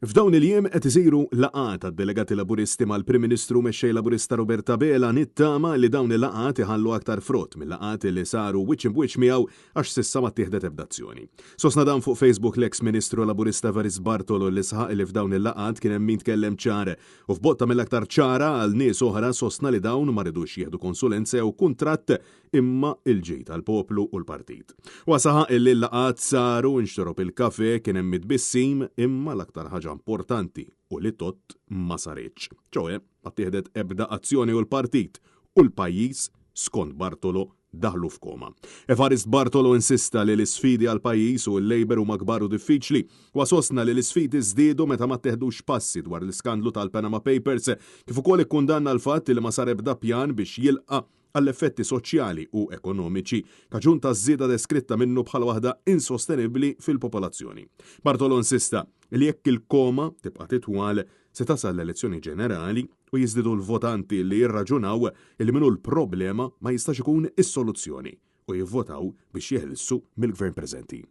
F'dawn il-jiem qed isiru laqgħat għad-delegati Laburisti mal-Prim Ministru u Mexxej Laburista Robert Abela. Nittama li dawn il-laqgħat iħallu aktar frott mil-laqgħat li saru wiċċ imb'wiċċ miegħu għax s'issa ma ttieħdet ebda azzjoni. Sostna dan fuq Facebook l-eks Ministru Laburista Evarist Bartolo li saħaq li f'dawn il-laqgħat kien hemm min tkellem ċar u f'botta mill-aktar ċara għal nies oħra sostna li dawn ma ridux jieħdu konsulenza jew kuntratt imma l-ġid għall-poplu u l-partit. Huwa saħaq illi l-laqgħat saru, inxtorob il-kafè, kien hemm it-tbissim, imma l-aktar ħaġa importanti u li tgħodd ma saritx. Ċoe, ma ttieħdet ebda azzjoni u l-partit u l-pajjiż, skont Bartolo, daħlu f'koma. Evarist Bartolo insista li l-isfidi għall-pajjiż u l-Labour huma kbar u diffiċli. Huwa sostna li l-isfidi żdiedu meta ma tteħdux passi dwar l-iskandlu tal-Panama Papers, kif ukoll ikkundanna l-fatt li ma sar ebda pjan biex jilqa' għall-effetti soċjali u ekonomiċi kaġun taż-żieda deskritta minnu bħala waħda insostenibbli fil-popolazzjoni. Bartolo insista li jekk il-koma tibqa' titwal se tasal l-elezzjoni ġenerali u jiżdiedu l-votanti li jirraġunaw li min hu l-problema ma jistax ikun is-soluzzjoni u jivvotaw biex jeħilsu mill-Gvern preżenti.